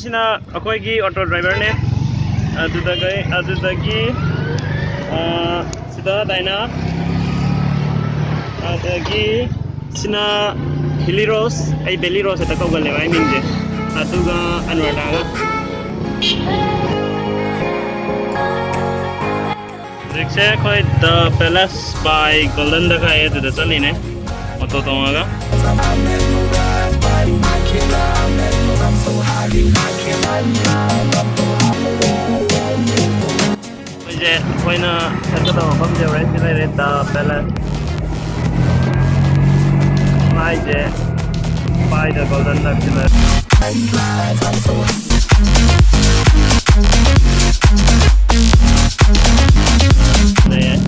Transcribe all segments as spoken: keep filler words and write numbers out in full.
ꯁꯤꯅ ꯑꯩꯈꯣꯏꯒꯤ ꯑꯣꯇꯣ ꯗ꯭ꯔꯥꯏꯚꯔꯅꯦ꯫ ꯑꯗꯨꯗꯒꯤ ꯑꯗꯨꯗꯒꯤ ꯑ, ꯁꯤꯗ ꯗꯥꯏꯅꯥ, ꯑꯗꯒꯤ ꯁꯤꯅ ꯍꯤꯂꯤ ꯔꯣꯁ, ꯑꯩ ꯕꯦꯂꯤ ꯔꯣꯁ ꯍꯦꯛꯇ ꯀꯧꯒꯜꯂꯦꯕ ꯑꯩ ꯃꯤꯡꯁꯦ꯫ ꯑꯗꯨꯒ ꯑꯅꯨꯔꯥꯗꯥꯒ꯫ ꯍꯧꯖꯤꯛꯁꯦ ꯑꯩꯈꯣꯏ The Palace by Golden ꯗ ꯀꯥꯏꯌꯦ, ꯑꯗꯨꯗ ꯆꯠꯂꯤꯅꯦ ꯑꯣꯇꯣ ꯇꯣꯡꯉꯒ꯫ ꯑꯩꯈꯣꯏꯁꯦ ꯑꯩꯈꯣꯏꯅ ꯆꯠꯀꯗꯕ ꯃꯐꯝꯁꯦ ꯌꯧꯔꯦ꯫ ꯁꯤ ꯂꯩꯔꯦ The Palace꯫ ꯃꯥꯏꯁꯦ by the Golden ꯗ ꯁꯤ ꯂꯩꯔꯦ꯫ ꯂꯩꯌꯦ꯫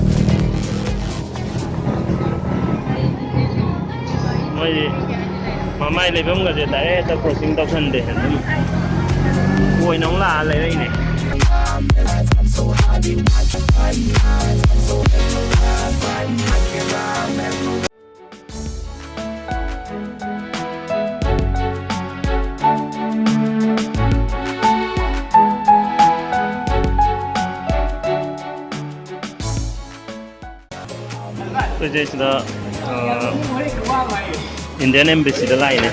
ꯃꯣꯏꯗꯤ ꯃꯃꯥꯏ ꯂꯩꯐꯝꯒꯁꯦ ꯗꯥꯏꯔꯦꯛ ꯍꯦꯛꯇ ꯀ꯭ꯔꯣꯁꯤꯡ ꯇꯧꯁꯟꯗꯦ꯫ ꯑꯗꯨꯝ ꯀꯣꯏꯅ ꯑꯃꯨꯛ ꯂꯥꯛꯑ ꯂꯩꯔꯛꯏꯅꯦ꯫ ꯑꯩꯈꯣꯏꯁꯦ ꯁꯤꯗ, ꯑ, Indian Embassy ꯗ ꯂꯥꯛꯏꯅꯦ,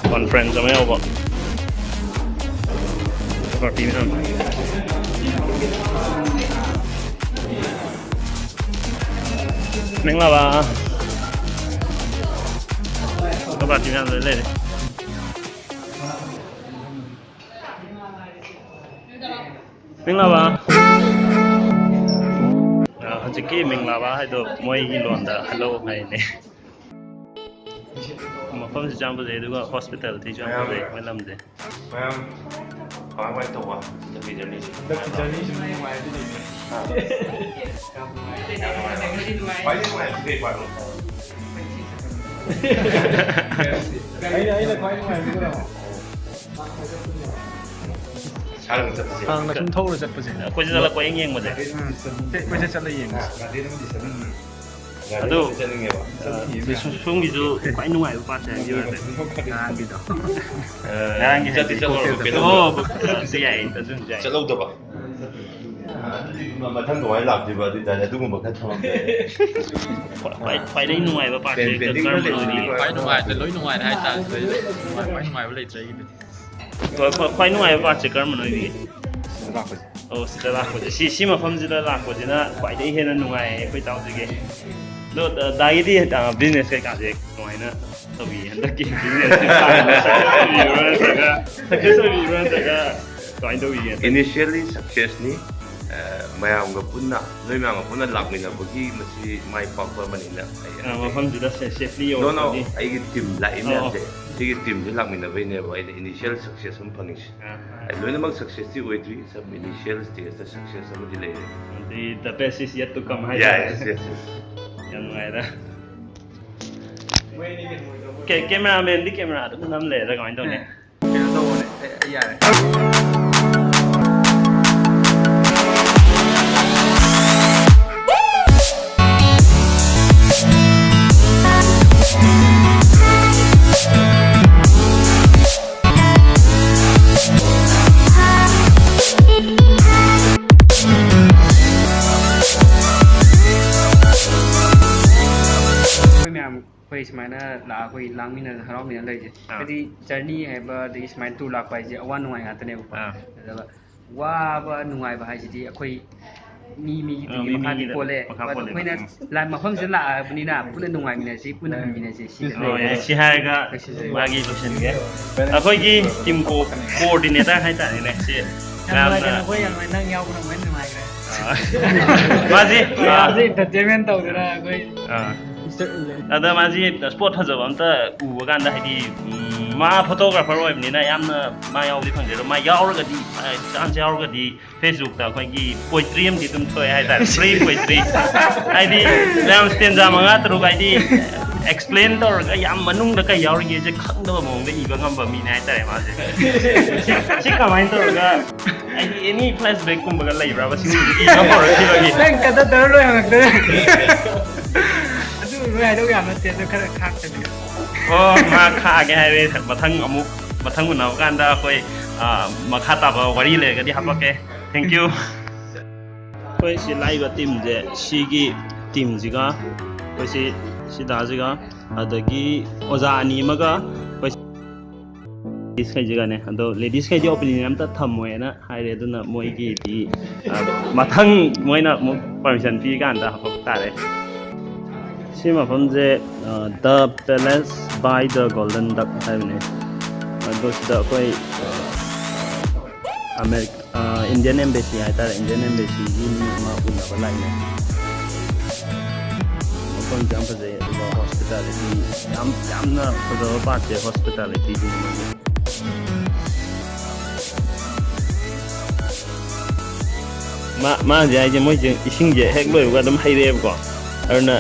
conference ꯑꯃ ꯌꯥꯎꯕ꯫ Party ꯃꯌꯥꯝ꯫ ꯃꯤꯡꯂꯥꯕ꯫ ꯑꯩꯈꯣꯏ party ꯃꯌꯥꯝ ꯂꯣꯏ ꯂꯩꯔꯦ꯫ ꯃꯤꯡꯂꯥꯕ꯫ ꯑ, ꯍꯧꯖꯤꯛꯀꯤ ꯃꯤꯡꯂꯥꯕ ꯍꯥꯏꯗꯣ ꯃꯣꯏꯒꯤ ꯂꯣꯟꯗ hello ꯍꯥꯏꯅꯦ꯫ ꯃꯐꯝꯁꯤꯁꯨ ꯌꯥꯝ ꯐꯖꯩ, ꯑꯗꯨꯒ hospitality ꯁꯨ ꯌꯥꯝ ꯐꯖꯩ ꯃꯣꯏ ꯂꯝꯁꯦ꯫ ꯃꯌꯥꯝ ꯀꯃꯥꯏ ꯀꯃꯥꯏ ꯇꯧꯕ ꯍꯟꯗꯛꯀꯤ journey ꯁꯦ? ꯍꯟꯗꯛꯀꯤ journey ꯁꯤ ꯅꯨꯡꯉꯥꯏꯕꯗꯤ ꯂꯩꯇꯦ꯫ ꯌꯥꯝ ꯅꯨꯡꯉꯥꯏ꯫ ꯈ꯭ꯋꯥꯏꯗꯒꯤ ꯅꯨꯡꯉꯥꯏꯕꯁꯤ ꯀꯩ part ꯅꯣ? ꯑꯩꯅ, ꯑꯩꯅ ꯈ꯭ꯋꯥꯏ ꯅꯨꯡꯉꯥꯏꯕꯗꯤ ꯀꯩꯅꯣ? ꯁꯥꯡꯅ ꯆꯠꯄꯁꯦ꯫ ꯁꯥꯡꯅ ꯁꯨꯝ ꯊꯧꯔ ꯆꯠꯄꯁꯦ꯫ ꯑꯩꯈꯣꯏꯁꯨ ꯆꯠꯂꯛꯄ ꯍꯦꯛ ꯌꯦꯡꯕꯁꯦ꯫ ꯎꯝ, ꯆꯠ-, ꯑꯩꯈꯣꯏꯁꯨ ꯆꯠꯂ ꯌꯦꯡꯕꯁꯦ꯫ ꯑꯥ, ꯒꯥꯔꯗꯦꯟ ꯑꯃꯗꯤ ꯆꯠꯅꯤꯡꯉꯤ꯫ ꯑꯗꯣ, ꯆꯠꯅꯤꯡꯉꯦꯕ꯫ ꯑ, ꯁꯣꯝꯒꯤꯁꯨ ꯈ꯭ꯋꯥꯏ ꯅꯨꯡꯉꯥꯏꯕ ꯄꯥꯔꯠꯁꯦ ꯍꯥꯏꯕꯤꯌꯨ ꯍꯥꯏꯐꯦꯠ꯫ ꯉꯔꯥꯡꯒꯤꯗꯣ꯫ ꯑ, ꯉꯔꯥꯡꯒꯤ ꯆꯠꯇꯤ ꯍꯥꯏꯗꯤ ꯆꯠꯂꯨꯔꯕ? ꯀꯩꯅꯣ? ꯑꯣ, ꯑꯗꯨꯁꯨ ꯌꯥꯏ, ꯑꯗꯨꯁꯨ ꯌꯥꯏ꯫ ꯆꯠꯍꯧꯗꯕ? ꯑ, ꯑꯗꯨꯗꯤ ꯃ-, ꯃꯊꯪ ꯀꯃꯥꯏꯅ ꯂꯥꯛꯇꯣꯏꯕ? ꯑꯗꯨ ꯑꯣꯏꯇꯥꯔꯗꯤ ꯑꯗꯨꯒꯨꯝꯕ ꯈꯔ ꯊꯝꯃꯝꯗꯥꯏ꯫ ꯈ꯭ꯋꯥꯏ, ꯈ꯭ꯋꯥꯏꯗꯒꯤ ꯅꯨꯡꯉꯥꯏꯕ ꯄꯥꯔꯠꯁꯦ ꯄꯦꯟ-, ꯄꯦꯟꯗꯤꯡ ꯈꯔ ꯀꯔꯝꯕꯅꯣ ꯂꯩꯕꯅꯤ꯫ ꯑꯣꯏꯕꯤꯒꯦ? ꯈ꯭ꯋꯥꯏ ꯅꯨꯡꯉꯥꯏꯕꯁꯦ ꯂꯣꯏ ꯅꯨꯡꯉꯥꯏꯔꯦ ꯍꯥꯏꯇꯥꯔꯦ꯫ ꯈ꯭ꯋꯥꯏ, ꯈ꯭ꯋꯥꯏ ꯅꯨꯡꯉꯥꯏꯕ ꯂꯩꯇ꯭ꯔꯦ ꯑꯩꯒꯤꯗꯤ꯫ ꯈ꯭ꯋꯥꯏ, ꯈ꯭ꯋꯥꯏ, ꯈ꯭ꯋꯥꯏ ꯅꯨꯡꯉꯥꯏꯕ ꯄꯥꯔꯠꯁꯦ ꯀꯔꯝꯕꯅꯣ ꯑꯣꯏꯕꯤꯒꯦ? ꯁꯤꯗ ꯂꯥꯛꯄꯁꯦ꯫ ꯑꯣ, ꯁꯤꯗ ꯂꯥꯛꯄꯁꯦ꯫ ꯁꯤ, ꯁꯤ ꯃꯐꯝꯁꯤꯗ ꯂꯥꯛꯄꯁꯤꯅ ꯈ꯭ꯋꯥꯏꯗꯒꯤ ꯍꯦꯟꯅ ꯅꯨꯡꯉꯥꯏꯌꯦ ꯑꯩꯈꯣꯏ ꯏꯇꯥꯎꯁꯤꯒꯤ꯫ ꯑꯗꯣ, ꯑ, ꯗꯥꯒꯤꯗꯤ, ꯑ, ꯕꯤꯖꯤꯅꯦꯁ ꯀꯩꯀꯥꯁꯦ ꯀꯃꯥꯏꯅ ꯇꯧꯕꯤ? ꯍꯟꯗꯛꯀꯤ ꯕꯤꯖꯤꯅꯦꯁꯁꯦ ꯁꯛꯁꯦꯁ ꯑꯣꯏꯕꯤꯕ꯭ꯔꯥ ꯅꯠꯇ꯭ꯔꯒ, ꯁꯛꯁꯦꯁ ꯑꯣꯏꯕꯤꯕ꯭ꯔꯥ ꯅꯠꯇ꯭ꯔꯒ ꯀꯃꯥꯏꯅ ꯇꯧꯕꯤꯒꯦ? Initially successꯅꯤ꯫ ꯑ, ꯃꯌꯥꯝꯒ ꯄꯨꯟꯅ, ꯅꯣꯏ ꯃꯌꯥꯝꯒ ꯄꯨꯟꯅ ꯂꯥꯛꯃꯤꯟꯅꯕꯒꯤ ꯃꯁꯤ ꯃꯥꯏ ꯄꯥꯛꯄ ꯑꯃꯅꯤꯅ ꯑꯩ ꯑ, ꯍꯥꯏꯖꯒꯦ꯫ ꯃꯐꯝꯁꯤꯗ ꯁꯦ-, safely No, no, ꯌꯧꯔꯛꯄꯒꯤ꯫ ꯑꯩꯒꯤ ꯇꯤꯝ ꯂꯥꯛꯏ ꯑꯣ꯫ ꯃꯌꯥꯝꯁꯦ, ꯁꯤꯒꯤ ꯇꯤꯝꯁꯦ ꯂꯥꯛꯃꯤꯟꯅꯕꯩꯅꯦꯕ ꯑꯩꯅ initial success ꯑꯃ ꯐꯪꯉꯤꯁꯦ꯫ ꯑ, ꯑ꯫ ꯑꯩ ꯂꯣꯏꯅꯃꯛ successꯇꯤ ꯑꯣꯏꯗ꯭ꯔꯤ, some initial stageꯇ success ꯑꯃꯗꯤ ꯂꯩꯔꯦ꯫ ꯑꯗꯨꯗꯤ the best is yet to come ꯍꯥꯏꯇꯥꯔꯦ꯫ Yes, yes, yes. ꯌꯥꯝ ꯅꯨꯡꯉꯥꯏꯔꯦ꯫ ꯀꯦ-, ꯀꯦꯃꯦꯔꯥꯃꯦꯟꯗꯤ ꯀꯦꯃꯦꯔꯥ ꯑꯗꯨꯝ ꯅꯝ ꯂꯩꯔꯦ, ꯀꯃꯥꯏꯅ ꯇꯧꯅꯤ? ꯀꯩꯅꯣ ꯇꯧꯕꯅꯦ꯫ ꯑꯦ, ꯑꯩ ꯌꯥꯔꯦ꯫ ꯑꯩꯈꯣꯏ ꯃꯌꯥꯝ ꯑꯩꯈꯣꯏ ꯁꯨꯃꯥꯏꯅ ꯂꯥꯛꯑ ꯑꯩꯈꯣꯏ ꯂꯥꯡꯃꯤꯟꯅ ꯍꯔꯥꯎꯃꯤꯟꯅ ꯂꯩꯔꯤꯁꯦ꯫ ꯑꯥ꯫ ꯍꯥꯏꯗꯤ ꯖꯔꯅꯤ ꯍꯥꯏꯕ, ꯑꯗꯒꯤ ꯁꯨꯃꯥꯏꯅ ꯇꯨꯔ ꯂꯥꯛꯄ ꯍꯥꯏꯁꯦ ꯑꯋꯥ ꯅꯨꯡꯉꯥꯏ ꯉꯥꯛꯇꯅꯦꯕꯀꯣ꯫ ꯑꯥ꯫ ꯑꯗꯨꯒ ꯋꯥꯕ ꯅꯨꯡꯉꯥꯏꯕ ꯍꯥꯏꯁꯤꯗꯤ ꯑꯩꯈꯣꯏ ꯃꯤ ꯃꯤꯒꯤ ꯑꯥ, ꯃꯤ ꯃꯈꯥꯗꯤ ꯃꯤꯒꯤꯗ ꯄꯣꯜꯂꯦ꯫ ꯃꯈꯥ ꯑꯗꯣ ꯄꯣꯜꯂꯦ꯫ ꯑꯩꯈꯣꯏꯅ ꯎꯝ꯫ ꯂꯥꯏ-, ꯃꯐꯝꯁꯤꯗ ꯂꯥꯛꯑꯕꯅꯤꯅ ꯄꯨꯟꯅ ꯅꯨꯡꯉꯥꯏꯃꯤꯟꯅꯁꯤ, ꯄꯨꯟꯅ ꯍꯤꯡꯃꯤꯟꯅꯁꯤ ꯁꯤꯗ ꯑꯣ, ꯂꯩꯔꯦ꯫ ꯌꯥꯏ꯫ ꯁꯤ ꯍꯥꯏꯔꯒ ꯃꯥꯒꯤ ꯂꯣꯏꯁꯤꯟꯒꯦ꯫ ꯑꯩꯈꯣꯏꯒꯤ ꯇꯤꯝ ꯀꯣ-, ꯀꯣꯑꯣꯔꯗꯤꯅꯦꯇꯔ ꯍꯥꯏꯇꯥꯔꯦꯅꯦ꯫ ꯁꯤ ꯌꯥꯝ ꯃꯌꯥꯝꯅ ꯅꯨꯡꯉꯥꯏꯖꯔꯦ꯫ ꯑꯩꯈꯣꯏ ꯌꯥꯝ ꯅꯨꯡꯉꯥꯏ-, ꯅꯪ ꯌꯥꯎꯕꯅ ꯑꯃꯨꯛ ꯍꯦꯟꯅ ꯅꯨꯡꯉꯥꯏꯈ꯭ꯔꯦ꯫ ꯑꯥ꯫ ꯃꯥꯁꯤ, ꯑꯥ, ꯃꯌꯥꯝꯁꯦ entertainment ꯇꯧꯗꯅ ꯑꯩꯈꯣꯏ ꯑꯥ꯫ Mister Ellen꯫ ꯑꯗ ꯃꯥꯁꯤ ꯁ꯭ꯄꯣꯠ ꯐꯖꯕ ꯑꯝꯇ ꯎꯕ ꯀꯥꯟꯗ ꯍꯥꯏꯗꯤ, ꯎꯝ, ꯃꯥ ꯐꯣꯇꯣꯒ꯭ꯔꯥꯐꯔ ꯑꯣꯏꯕꯅꯤꯅ ꯌꯥꯝꯅ ꯃꯥ ꯌꯥꯎꯕꯗꯤ ꯐꯪꯖꯩ꯫ ꯑꯗꯣ ꯃꯥ ꯌꯥꯎꯔꯒꯗꯤ, ꯃꯥ ꯆꯥꯟꯁ ꯌꯥꯎꯔꯒꯗꯤ Facebook-ꯇ ꯑꯩꯈꯣꯏꯒꯤ poetry ꯑꯃꯗꯤ ꯑꯗꯨꯝ ꯊꯣꯛꯑꯦ ꯍꯥꯏꯇꯥꯔꯦ, free poetry꯫ ꯍꯥꯏꯗꯤ ꯃꯌꯥꯝ stanza ꯃꯉꯥ ꯇꯔꯨꯛ ꯍꯥꯏꯗꯤ explain ꯇꯧꯔꯒ ꯌꯥꯝ ꯃꯅꯨꯡꯗ ꯀꯩ ꯌꯥꯎꯔꯤꯒꯦꯁꯦ ꯈꯪꯗꯕ ꯃꯑꯣꯡꯗ ꯏꯕ ꯉꯝꯕ ꯃꯤꯅꯦ ꯍꯥꯏꯇꯥꯔꯦ ꯃꯥꯁꯦ꯫ ꯁꯤ, ꯁꯤ ꯀꯃꯥꯏꯅ ꯇꯧꯔꯒ ꯍꯥꯏꯗꯤ any flashback-ꯀꯨꯝꯕꯒ ꯂꯩꯕ꯭ꯔꯕ ꯁꯤꯒꯨꯝꯕꯗꯤ ꯏꯕ ꯍꯧꯔꯛꯈꯤꯕꯒꯤ? ꯅꯪ ꯀꯗꯔ ꯇꯧꯔ ꯂꯣꯏ ꯍꯪꯉꯛꯇꯣꯏꯅꯦ꯫ ꯍꯥꯏꯗꯧ ꯌꯥꯝ ꯅꯠꯇꯦ, ꯑꯗꯨ ꯈꯔ ꯈꯥꯛꯇꯕꯤꯗ꯫ ꯑꯣ, ꯃꯥ ꯈꯥꯛꯑꯒꯦ ꯍꯥꯏꯔꯦ꯫ ꯃꯊꯪ ꯑꯃꯨꯛ, ꯃꯊꯪ ꯎꯅꯕ ꯀꯥꯟꯗ ꯑꯩꯈꯣꯏ, ꯑ, ꯃꯈꯥ ꯇꯥꯕ ꯋꯥꯔꯤ ꯂꯩꯔꯒꯗꯤ ꯍꯥꯄꯛꯀꯦ꯫ Thank you꯫ ꯑꯩꯈꯣꯏ ꯁꯤ ꯂꯥꯛꯏꯕ ꯇꯤꯝꯁꯦ, ꯁꯤꯒꯤ ꯇꯤꯝꯁꯤꯒ, ꯑꯩꯈꯣꯏ ꯁꯤ, ꯁꯤꯗꯥꯁꯤꯒ, ꯑꯗꯒꯤ ꯑꯣꯖꯥ ꯑꯅꯤ ꯑꯃꯒ, ꯑꯩꯈꯣꯏ ꯂꯦꯗꯤꯁꯈꯩꯁꯤꯒꯅꯦ꯫ ꯑꯗꯣ ꯂꯦꯗꯤꯁꯈꯩꯗꯤ ꯑꯣꯄꯤꯅꯤꯌꯟ ꯑꯝꯇ ꯊꯝꯃꯣꯏꯅ ꯍꯥꯏꯔꯦ, ꯑꯗꯨꯅ ꯃꯣꯏꯒꯤꯗꯤ, ꯑ, ꯃꯊꯪ ꯃꯣꯏꯅ ꯑꯃꯨꯛ ꯄꯔꯃꯤꯁꯟ ꯄꯤꯔꯀꯥꯟꯗ ꯍꯥꯄꯛ ꯇꯥꯔꯦ꯫ ꯁꯤ ꯃꯐꯝꯁꯦ, ꯑ, The Palace by the Golden Duck ꯍꯥꯏꯕꯅꯦ꯫ ꯑꯗꯣ ꯁꯤꯗ ꯑꯩꯈꯣꯏ, ꯑ, ꯑꯃꯦꯔꯤꯀꯥ, ꯑ, ꯏꯟꯗꯤꯌꯟ ꯑꯦꯝꯕꯦꯁꯤ ꯍꯥꯏꯇꯥꯔꯦ, ꯏꯟꯗꯤꯌꯟ ꯑꯦꯝꯕꯦꯁꯤꯒꯤ ꯃꯤ ꯑꯃ ꯎꯅꯕ ꯂꯥꯛꯏꯅꯦ꯫ ꯃꯐꯝꯁꯦ ꯌꯥꯝ ꯐꯖꯩ, ꯑꯗꯨꯒ ꯍꯣꯁꯄꯤꯇꯥꯂꯤꯇꯤ ꯌꯥꯝ, ꯌꯥꯝꯅ ꯐꯖꯕ ꯄꯥꯔꯠꯁꯦ ꯍꯣꯁꯄꯤꯇꯥꯂꯤꯇꯤꯁꯤꯅꯦ ꯃꯣꯏꯒꯤ꯫ ꯃꯥ-, ꯃꯥ ꯍꯧꯖꯤꯛ ꯍꯥꯏꯁꯦ ꯃꯣꯏꯁꯦ ꯏꯁꯤꯡꯁꯦ ꯍꯦꯛ ꯂꯣꯏꯕꯒ ꯑꯗꯨꯝ ꯍꯩꯔꯛꯑꯦꯕꯀꯣ꯫ ꯑꯗꯨꯅ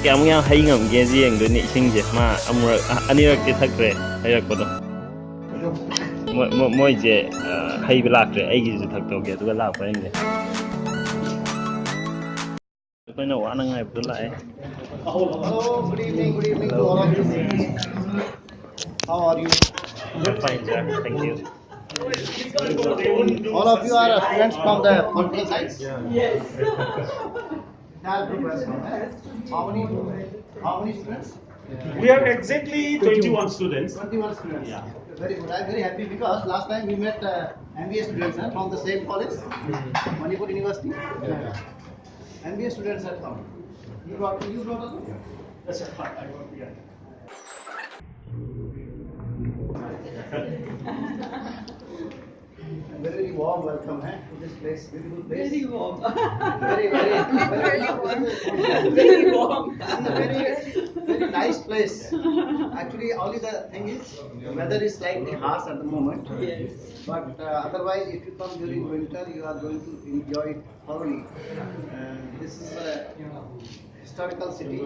ꯀꯌꯥꯃꯨꯛ ꯌꯥꯝ ꯍꯩ ꯉꯝꯒꯦꯁꯦ ꯌꯦꯡꯗꯣꯏꯅꯦ ꯏꯁꯤꯡꯁꯦ꯫ ꯃꯥ ꯑꯃꯨꯔꯛ, ꯑ-, ꯑꯅꯤꯔꯛꯇꯤ ꯊꯛꯈ꯭ꯔꯦ ꯍꯩꯔꯛꯄꯗꯣ꯫ ꯃꯣꯏ-, ꯃꯣꯏ-, ꯃꯣꯏꯁꯦ, ꯑ, ꯍꯩꯕ ꯂꯥꯛꯇ꯭ꯔꯦ, ꯑꯩꯒꯤꯁꯨ ꯊꯛꯇꯣꯛꯀꯦ, ꯑꯗꯨꯒ ꯂꯥꯛꯄ꯭ꯔꯥ ꯌꯦꯡꯒꯦ꯫ ꯑꯩꯈꯣꯏꯅ ꯋꯥꯅ ꯉꯥꯏꯕꯗꯣ ꯂꯥꯛꯑꯦ꯫ Hello, good evening, good evening to all of you. How are you? We're fine, sir. Thank you. All of you are students from the Pampana side? Yes. Entire group has come, eh? How many, how many students? We are exactly twenty-one students. Twenty-one students. Yeah. Very good. I'm very happy because last time we met, uh, M B A students, eh, from the same college, Manipur University. M B A students have come. You brought, you brought also? Yes, sir. I brought, yeah. Very warm welcome, eh, to this place, beautiful place. Very warm. Very, very, very, very warm. This is a very, very nice place. Actually, only the thing is, the weather is slightly harsh at the moment. Yes. But, uh, otherwise, if you come during winter, you are going to enjoy it thoroughly. Uh, this is a historical city,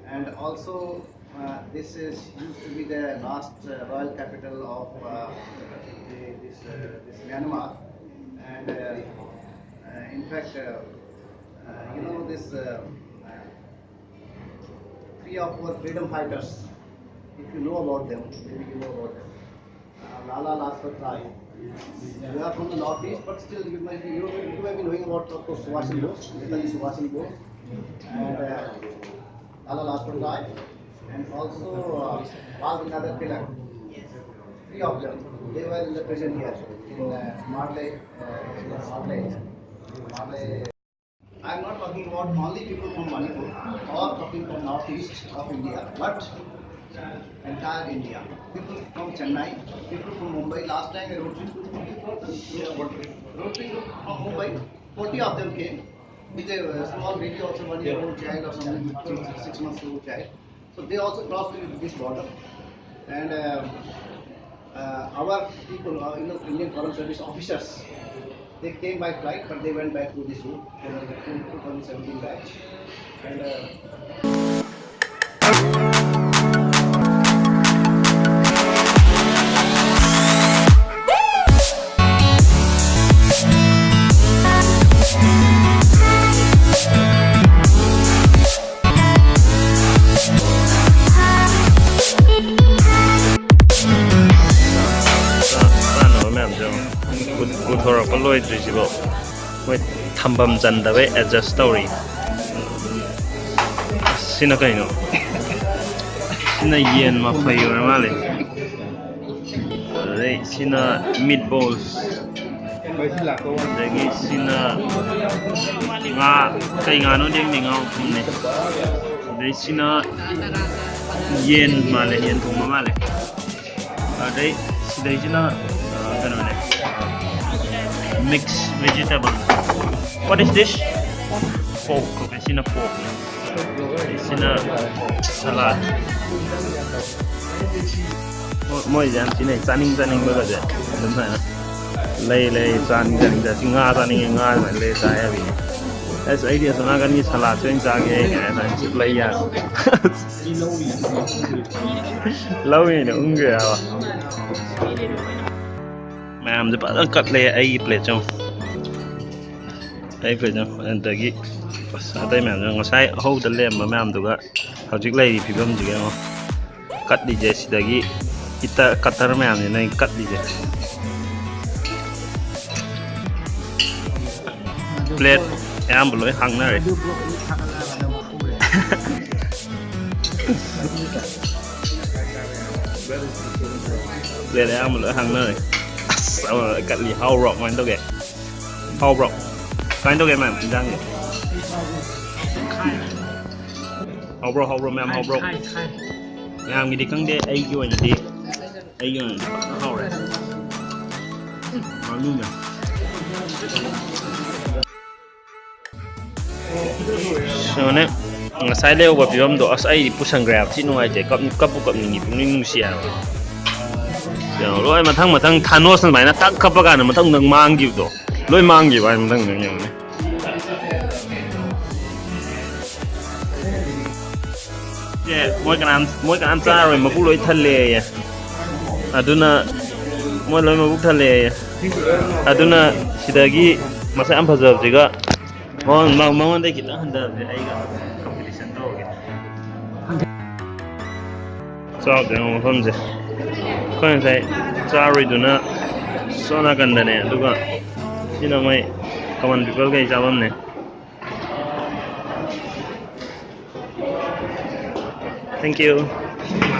and also, uh, this is used to be the last, uh, royal capital of, uh, the, this, uh, this Myanmar. And, uh, uh, in fact, uh, uh, you know, this, uh, uh, Of our freedom fighters, if you know about them, maybe you know about them. Uh, Lala Lajpat Rai. You are from the northeast, but still you might be, you, you may be knowing about, of course, Subhash Chandra Bose, Netaji Subhash Chandra Bose, and uh, Lala Lajpat Rai, and also uh, Bal Gangadhar Tilak. Three of them, they were in the prison here in uh, Marle, uh, Marle, Marle. I'm not talking about only people from Manipur or talking from northeast of India, but entire India. People from Chennai, people from Mumbai. Last time a Rotary group, Rotary group from Mumbai, forty of them came with a uh, small baby, also one year old child or something, six months old child. So they also crossed the British border. And uh, uh, our people, uh, you know, Indian Foreign Service officers, they came by flight, but they went back to this route, uh, two thousand seventeen batch. And uh, ꯆꯥꯅꯕ ꯃꯌꯥꯝꯁꯦ ꯌꯦꯡꯉꯣ꯫ ꯄꯨ-, ꯄꯨꯊꯣꯔꯛꯄ ꯂꯣꯏꯗ꯭ꯔꯤꯁꯤꯕꯣ꯫ ꯃꯣꯏ ꯊꯝꯐꯝ ꯆꯟꯗꯕꯩ adjust ꯇꯧꯔꯤ꯫ ꯁꯤꯅ ꯀꯩꯅꯣ? ꯁꯤꯅ ꯌꯦꯟ ꯃꯐꯩ ꯑꯣꯏꯔ ꯃꯥꯜꯂꯦ꯫ ꯑꯗꯩ ꯁꯤꯅ ꯃꯤꯠ ꯕꯣꯜꯁ꯫ ꯑꯗꯒꯤ ꯁꯤꯅ ꯉꯥ, ꯀꯩ ꯉꯥꯅꯣꯗꯤ ꯈꯪꯗꯦ, ꯉꯥ ꯃꯈꯜꯅꯦ꯫ ꯑꯗꯩ ꯁꯤꯅ ꯌꯦꯟ ꯃꯥꯜꯂꯦ, ꯌꯦꯟ ꯊꯣꯡꯕ ꯃꯥꯜꯂꯦ꯫ ꯑꯗꯩ ꯁꯤꯗꯩꯁꯤꯅ ꯑ, ꯀꯩꯅꯣꯅꯦ, mix vegetable. What is this? Pork. Okay, ꯁꯤꯅ porkꯅꯦ꯫ ꯑꯗꯩ ꯁꯤꯅ salad꯫ ꯃꯣ-, ꯃꯣꯏꯁꯦ ꯌꯥꯝ ꯁꯤꯟꯅꯩ, ꯆꯥꯅꯤꯡ ꯆꯥꯅꯤꯡꯕꯒꯁꯦ ꯑꯗꯨꯝ ꯁꯨꯃꯥꯏꯅ ꯂꯩ ꯂꯩ, ꯆꯥꯅꯤꯡ ꯆꯥꯅꯤꯡ ꯆꯥ-, ꯁꯤ ꯉꯥ ꯆꯥꯅꯤꯡꯉꯦ, ꯉꯥ ꯑꯗꯨꯃꯥꯏꯅ ꯂꯩ ꯆꯥ ꯌꯥꯕꯤꯅꯦ꯫ ꯑꯁ, ꯑꯩꯗꯤ ꯑꯁꯣꯝ ꯅꯥꯀꯟꯒꯤ ꯁꯂꯥꯗꯁꯦ ꯑꯣꯏꯅ ꯆꯥꯒꯦ ꯀꯥꯏꯅ ꯑꯗꯨꯃꯥꯏꯅ ꯆꯨꯞ ꯂꯩ ꯌꯥꯕ꯫ ꯂꯧꯋꯦꯅ ꯎꯪꯈ꯭ꯔꯦ ꯍꯥꯏꯕ꯫ ꯃꯌꯥꯝꯁꯦ ꯐꯖꯅ ꯀꯠꯂꯦ ꯑꯩꯒꯤ ꯄ꯭ꯂꯦꯠꯁꯦ ꯑꯃꯨꯛ꯫ ꯑꯩ ꯄ꯭ꯂꯦꯠꯁꯦ ꯑꯃꯨꯛ꯫ ꯑꯗꯒꯤ ꯑꯁ, ꯑꯇꯩ ꯃꯌꯥꯝꯗꯨꯅ ꯉꯁꯥꯏ ꯑꯍꯧꯕꯗ ꯂꯩꯔꯝꯕ ꯃꯌꯥꯝꯗꯨꯒ ꯍꯧꯖꯤꯛ ꯂꯩꯔꯤ ꯐꯤꯕꯝꯁꯤꯒ ꯌꯦꯡꯉꯣ꯫ ꯀꯠꯂꯤꯁꯦ ꯁꯤꯗꯒꯤ ꯏꯇ ꯀꯇꯔ ꯃꯌꯥꯝꯁꯤꯅ ꯑꯩ ꯀꯠꯂꯤꯁꯦ꯫ ꯄ꯭ꯂꯦꯠ ꯑꯌꯥꯝꯕ ꯂꯣꯏ ꯍꯥꯡꯅꯔꯦ꯫ ꯄ꯭ꯂꯦꯠ ꯑꯌꯥꯝꯕ ꯂꯣꯏ ꯍꯥꯡꯅꯔꯦ꯫ ꯑꯁ, ꯑꯃ ꯀꯠꯂꯤ꯫ ꯍꯥꯎꯕ꯭ꯔꯣ? ꯀꯃꯥꯏꯅ ꯇꯧꯒꯦ? ꯍꯥꯎꯕ꯭ꯔꯣ? ꯀꯃꯥꯏꯅ ꯇꯧꯒꯦ, ꯃꯌꯥꯝ, ꯏꯟꯖꯥꯡꯁꯦ? ꯍꯥꯎꯕ꯭ꯔꯣ, ꯍꯥꯎꯕ꯭ꯔꯣ, ꯃꯌꯥꯝ, ꯍꯥꯎꯕ꯭ꯔꯣ? ꯃꯌꯥꯝꯒꯤꯗꯤ ꯈꯪꯗꯦ, ꯑꯩꯒꯤ ꯑꯣꯏꯅꯗꯤ, ꯑꯩꯒꯤ ꯑꯣꯏꯅꯗꯤ ꯐꯖꯅ ꯍꯥꯎꯔꯦ꯫ ꯉꯥꯅꯨꯅꯦ꯫ ꯁꯤꯅꯅꯦ, ꯉꯁꯥꯏ ꯂꯩꯍꯧꯕ ꯐꯤꯕꯝꯗꯣ, ꯑꯁ, ꯑꯩꯗꯤ ꯄꯨꯁꯟꯈ꯭ꯔꯦ ꯍꯥꯏꯕ꯫ ꯊꯤ ꯅꯨꯡꯉꯥꯏꯇꯦ꯫ ꯀꯞ-, ꯀꯞꯄꯨ ꯀꯞꯅꯤꯡꯉꯤ, ꯄꯨꯛꯅꯤꯡ ꯅꯨꯡꯁꯤ ꯍꯥꯏꯕ꯫ ꯌꯦꯡꯉꯣ, ꯂꯣꯏ ꯃꯊꯪ ꯃꯊꯪ ꯊꯥꯅꯣꯁꯅ ꯑꯗꯨꯃꯥꯏꯅ ꯇꯛ ꯀꯞꯄ ꯀꯥꯟꯗ ꯃꯊꯪ ꯃꯊꯪ ꯃꯥꯡꯈꯤꯕꯗꯣ, ꯂꯣꯏ ꯃꯥꯡꯈꯤꯕ ꯍꯥꯏ ꯃꯊꯪ ꯃꯊꯪ꯫ ꯌꯦꯡꯉꯨꯅꯦ꯫ ꯁꯦ, ꯃꯣꯏ ꯀꯅꯥꯝ, ꯃꯣꯏ ꯀꯅꯥꯝ ꯆꯥꯔꯣꯏ, ꯃꯄꯨ ꯂꯣꯏ ꯊꯜꯂꯦꯌꯦ꯫ ꯑꯗꯨꯅ ꯃꯣꯏ ꯂꯣꯏ ꯃꯕꯨꯛ ꯊꯜꯂꯦꯌꯦ꯫ ꯑꯗꯨꯅ ꯁꯤꯗꯒꯤ ꯃꯁꯛ ꯌꯥꯝ ꯐꯖꯕꯁꯤꯒ ꯃꯉꯣꯟ-, ꯃꯉꯣꯟꯗꯒꯤ ꯈꯤꯇꯪ ꯍꯟꯊꯕꯁꯦ ꯑꯩꯒ ꯀꯝꯄꯤꯇꯤꯁꯟ ꯇꯧꯔꯒꯦ꯫ ꯆꯥꯎꯗꯦ ꯃꯐꯝꯁꯦ꯫ ꯑꯩꯈꯣꯏ ꯉꯁꯥꯏ ꯆꯥꯔꯣꯏꯗꯨꯅ ꯁꯣꯝ ꯅꯥꯀꯟꯗꯅꯦ, ꯑꯗꯨꯒ ꯁꯤꯅ ꯃꯣꯏ ꯀꯃꯟ ꯄꯤꯄꯜꯈꯩ ꯆꯥꯐꯝꯅꯦ꯫ Thank you.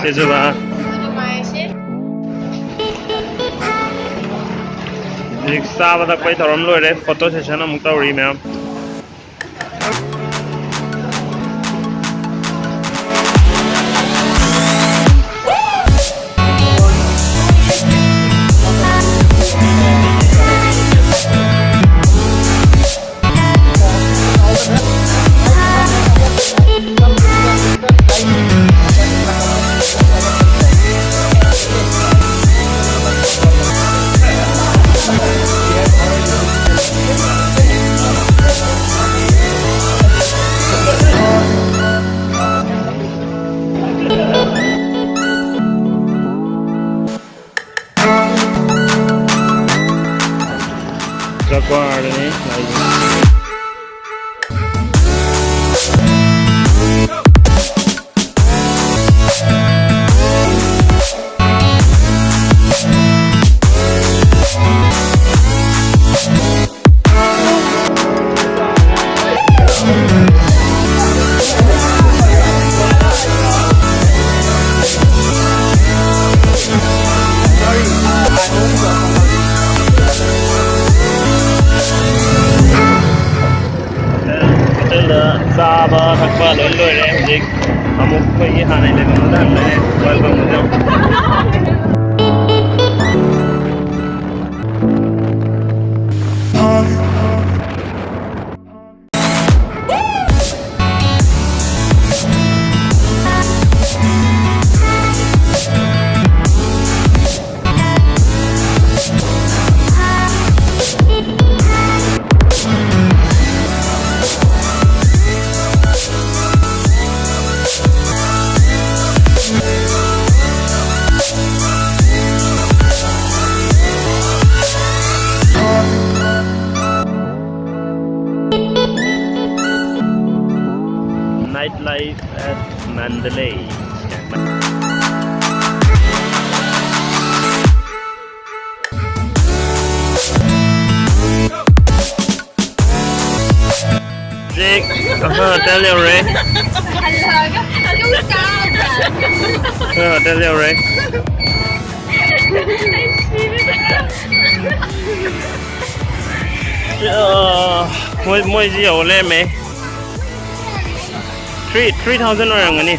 ꯆꯦꯖꯨꯕ꯫ ꯍꯧꯖꯤꯛ ꯆꯥꯕ ꯊꯛꯄꯩ ꯊꯧꯔꯝ ꯂꯣꯏꯔꯦ, ꯐꯣꯇꯣ ꯁꯦꯁꯟ ꯑꯃꯨꯛ ꯇꯧꯔꯤ ꯃꯌꯥꯝ꯫ ꯆꯥꯛ ꯋꯥꯔꯦꯅꯦ ꯂꯥꯛꯏꯁꯦ꯫ ꯂꯣꯏ ꯂꯣꯏꯔꯦ꯫ ꯍꯧꯖꯤꯛ ꯑꯃꯨꯛ ꯑꯩꯈꯣꯏꯒꯤ ꯍꯥꯟꯅꯒꯤ ꯂꯩꯐꯝꯗꯨꯗ ꯍꯟꯗꯣꯏꯅꯦ꯫ Welcome hotel. Nightlife at Mandalay. ꯍꯧꯖꯤꯛ ꯑꯩꯈꯣꯏ ꯍꯣꯇꯦꯜ ꯌꯧꯔꯦ꯫ ꯑꯩꯈꯣꯏ ꯍꯣꯇꯦꯜ ꯌꯧꯔꯦ꯫ ꯑ, ꯃꯣꯏ, ꯃꯣꯏꯁꯤ ꯌꯧ ꯂꯩꯔꯝꯃꯦ꯫ Three, three thousand ꯑꯣꯏꯔꯝꯒꯅꯤ꯫